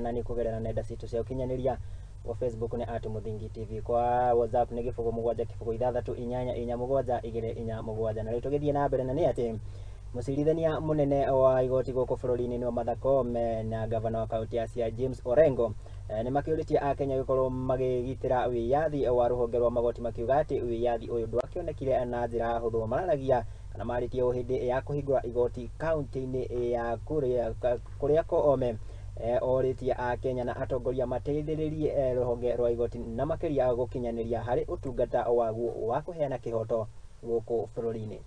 Na nĩ kũgerera nenda citũ cia ũkinyanĩria wa Facebook nĩ at Muthingi TV, kwa WhatsApp nĩ 0 7 0 6 8 4 7 2 4 7. Na rĩu tũgĩthiĩ na mbere na nĩ atĩ mũcirithania mũnene wa igoti gũkũ bũrũri-inĩ nĩwe Martha Koome na gavana wa kaunti ya Siaya James Orengo nĩ makĩũrĩtie akenya gũkorwo makĩgitĩra wĩyathi wa rũhonge rwa magoti, makiuga atĩ wĩyathi ũyũ ndwakĩonekire na njĩra hũthũ. Mararagia kana marĩtie ũũ hĩndĩ ya kũhingũra igoti kaunti-inĩ ya kũrĩa Koome orĩtie akenya na atongoria mateithĩrĩrie rũhonge rwa igoti na makĩria gũkinyanĩria harĩ ũtungata waguo wa kũheana kĩhoto gũkũ bũrũri-inĩ.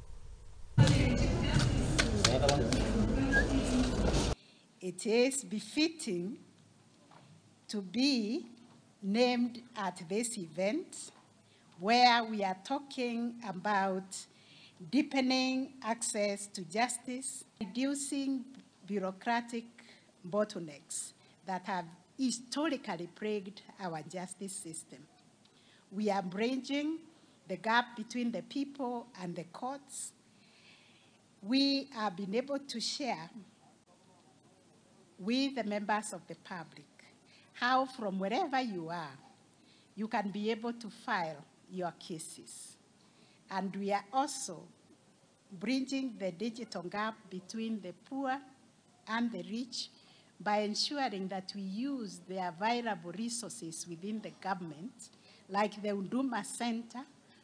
It is befitting to be named at this event where we are talking about deepening access to justice, reducing bureaucratic bottlenecks that have historically plagued our justice system. We are bridging the gap between the people and the courts. We have been able to share with the members of the public how from wherever you are, you can be able to file your cases. And we are also bridging the digital gap between the poor and the rich by ensuring that we use the available resources within the government, like the Huduma Center,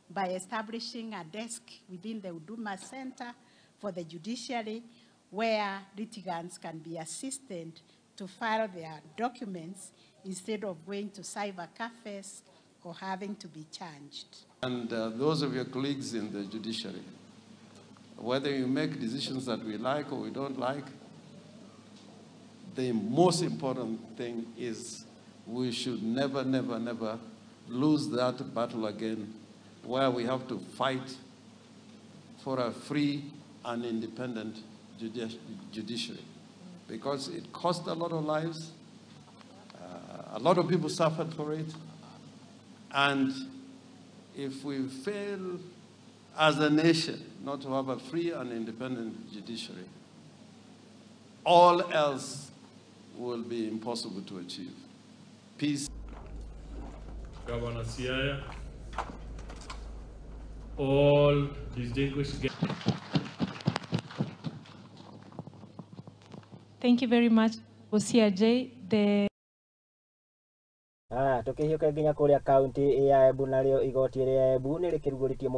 by establishing a desk within the Huduma Center for the judiciary where litigants can be assisted to file their documents instead of going to cyber cafes or having to be charged. And those of your colleagues in the judiciary, whether you make decisions that we like or we don't like, the most important thing is we should never, never, never lose that battle again where we have to fight for a free and independent judiciary, because it cost a lot of lives, a lot of people suffered for it, and if we fail as a nation not to have a free and independent judiciary, all else will be impossible to achieve. Peace. Governor Siaya, all distinguished guests. Thank you very much, OCRJ. The Ah, tukihiũka nginya kũrĩa kaunti ya Embu narĩo igoti rĩa Embu nĩ rĩkĩrugũrĩtie.